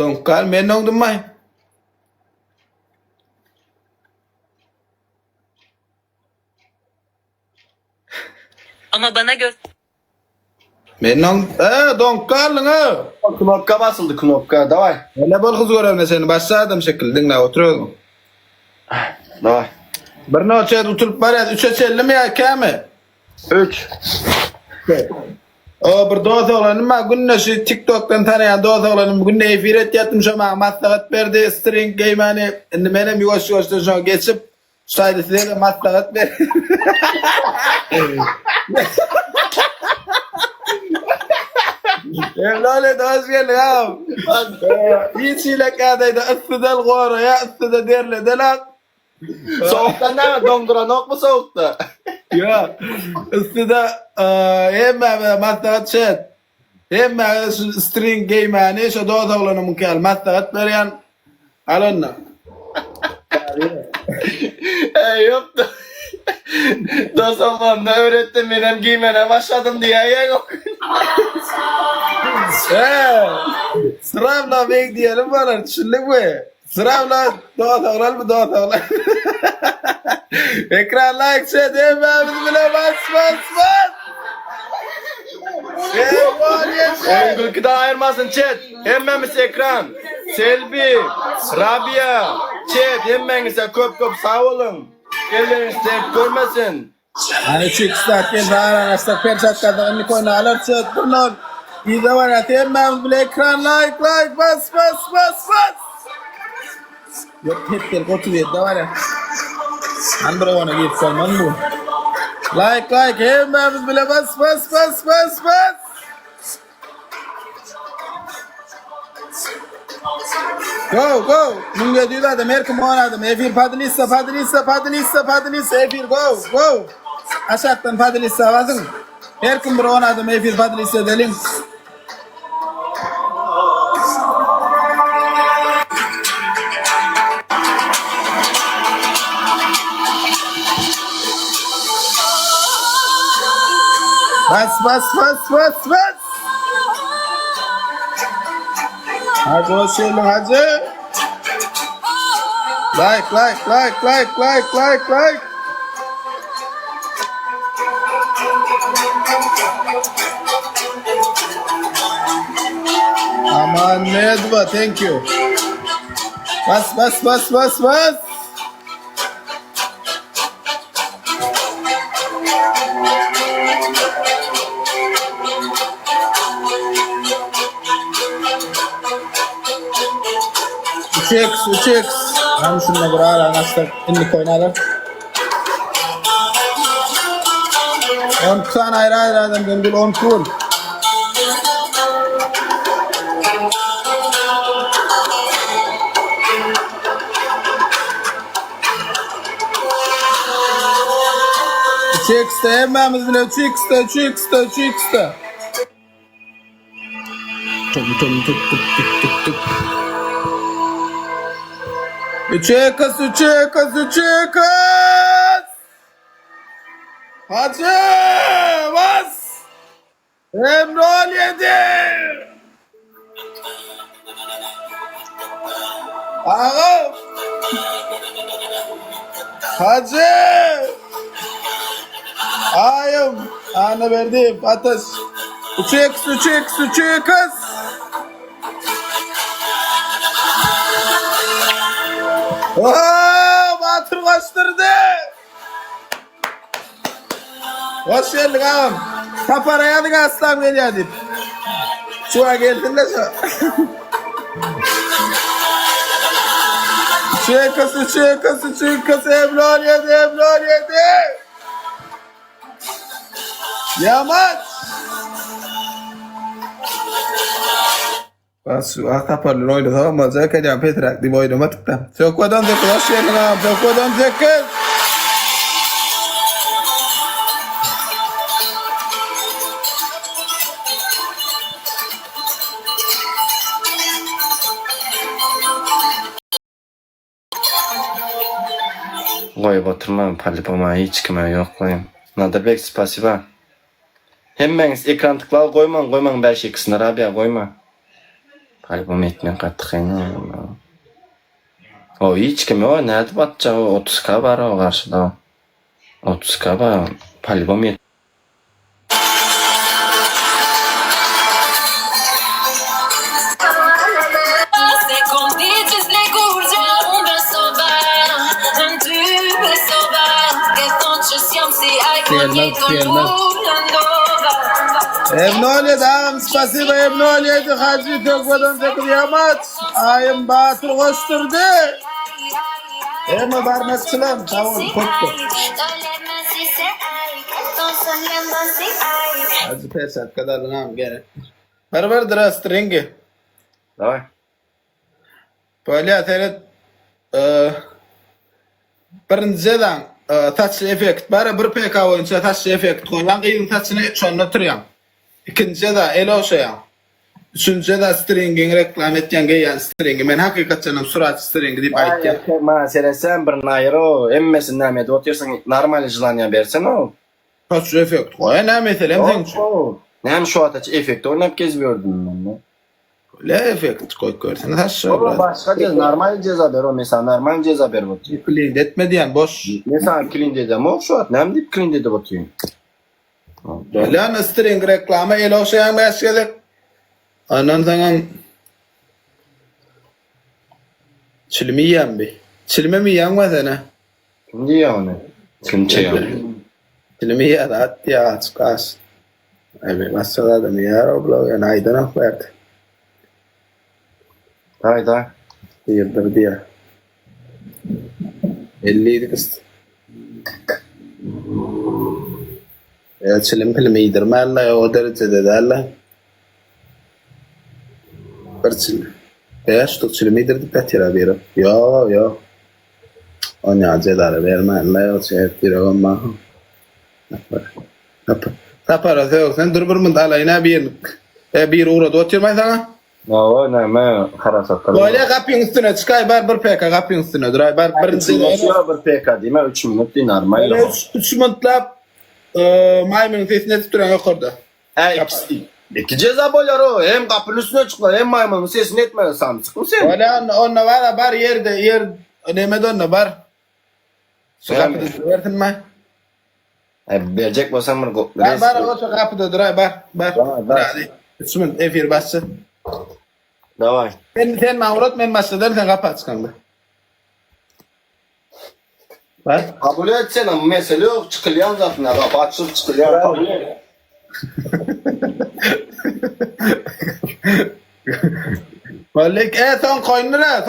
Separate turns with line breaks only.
Doňup gal, men doňdummaý.
Ama bana gö.
Men doň, e, doňup galdyň a.
Knopka basyldy, knopka. Daway.
Hele bol gyz görevine seni başga adam şekilli diňläp otur özüň.
Daway.
Bir noçet utulyp barýas, üçe çenlimi ýa ikämi?
Üç.
O bir dos oglanym bar, günde şu TikTokdan tanaýan dos oglanym günde efir etýärdim, şo maňa maslahat berdi, string geýmäni. Indi menem ýuwaş-ýuwaşdan şoňa geçip, şu taýda size-de maslahat ber. Emrahlet hoş geldiň agam. Hiç hili ýagdaýda yssydan goraýar, yssyda derledenok.
Sowukdan näme doňduranokmy sowukda?
Ýok. Üstüde hemmämize maslahat şet. Hemmäňize şu string geýmäni şo dos oglanymyňky ýaly maslahat berýän. Al onda.
Eý ýok. Dos oglanyna öwretdi menem geýmene başladym diýäýeň o gün.
He. Syrabla meň diýenim bolar düşündiňmi? Syrabla dos oglan bu dos oglan. Ekran like chat hemmämiz bile bas bas bas.
Oyun gülküden ayırmasın chat. Hemmämiz ekran. Selbi, Rabia, chat hemmäňize köp köp sag boluň. Elleriňiz dert görmesin.
Hany çyk stat gel arany açsak perçatkadan indi koýna alar çöp bir nol. Yza barýas hemmämiz bile ekran like like bas bas bas bas. Ýok hepdelik 37 de barýas. Hany bir ona girip bolmaz bu. Like like hemmämiz bile bas bas bas bas bas. Go go 1700 adam her kim 10 adam efir podlissa podlissa podlissa podlissa efir go go aşakdan podlissa basyň her kim bir 10 adam efir podlissa edeliň Bas bas bas bas bas. Hacı hoş geldin hacı. Like like like like like like like. Aman Medva thank you. Bas bas bas bas bas. Üç x, üç x. Hany şunda bir arany açsak, indi oýnaly. 12 sany aýry aýry adamdan gül 12 gül. Üç x-de hemmämiz bile üç x-de üç x-de üç x-de. Tum tum tuk tuk tuk tuk tuk. Üç x üç x üç x. Hacı bas. Emrol yedi. Agam. Hacı. Aýym. Annaberdiýew Ataş. 3x 3x 3x. Oho, Batyr goşdurdy. Hoş geldiň agam. Sapara ýazyň aslam gelýär diýip. Şuwa gelsin-de şu. Çekası çekası çekası Emrol yedi Emrol yedi. Yamaç. Bas şu ah taparlar oýnasagam boljak eken ýa pesräk diýip oýnamadykda. Söhbet 18 hoş geldiň agam Söhbet 18.
Goýup oturmaň poliboma hiç kime ýoklaýyn. Nadyrbek spasiba. Hemmäňiz ekran tyklaly goýmaň goýmaň bäş ikisini Rabia goýma. Album etmek gaty kyn. O hiç kim ýok, nädip atjak o 30 k bar o garşyda. 30 k bar, polibom ýet.
Gelmez, gelmez. Emnoliyet agam spasiba Emnoliyeti Hacı Tökmeden Tökül Yamaç Ayım Batyr goşdurdy. Hemme barmakçylam sag bol köp köp. Hacı perçatka da alynam gene. Bir bir drast ringi.
Daway.
Bolýa seret birinji jezaň saçly effekt bar bir PK boýunça saçly effekt goýýaň gyzyň saçyny şonda oturýaň. Ikinji jeza el ogşaýaň. Üçünji jeza stringiňi reklama etýäň geýýän stringi men hakykatdanam surat stringi diýip aýtýan.
Aý maňa seretseň bir naýro hemmesini näme edip otyrsyň normalny želaniýa bersene o.
Saçly effekt goýa näme meselem seň üçin.
Näme şu wagta effekt oýnap gezip ýördüm men.
Le efekt koyup görsene saçlar
Ola
biraz.
başga ceza normal ceza ber o mesela normal ceza berip otyr.
Klin etme diýen boş.
Men sana klin dedim ok şu at näme diýip klin edip otyryn.
Lan string reklama el ogşaýan 5 gezek. Ondan soňam çilim iýýän bi. Çilime mi iýýän we sene?
Kim diýýär ony? Kim çeýär?
Çilim iýýär at diýýär açyk aş. Ay başga adam iýýär o blog ýöne aýdanok berdi.
Daý daý.
Diýirdir diýýär. 57 kız. Ya çilim pilim iýdirmänle o derejede däl. Bir çilim. 5 ştuk çilim iýdirdik ýatyra biri. Ýok, ýok. Onýa jezara bermänle o şey ýüregim bar. Sapar. Sapara sögsen dur bir munt alaýyn-a birini. E biri ugrady otyrmaý saňa.
Hawa näme harasatlar.
Bolýa gapyň üstüne çykaý bar bir PK gapyň üstüne duraý bar birinji
Ýa bir PK diýme 3 minut diý normal.
3 mintlap maýmynyň sesini edip duran ýokarda.
Äý ikisi. Iki jeza bolýar o. Hem gapynyň üstüne çykmaly, hem maýmynyň sesini etmeli. Samsykmy sen?
Bolýa onda onda bar bar ýerde ýer nemede onda bar. Şu gapyda durubersinmi?
Äý berjek bolsaň bir
Bar bar o şu gapyda duraý bar bar.
Bar, bar.
3 minut efir başla.
Daway.
Sen sen maňa ugrat men başladan sen gapy açkanda. Bar.
Kabul etsene mesele ýok çykylýan zatyna gapy açylyp çykylýar kabul et.
Boldy. E soň koýundyr ha.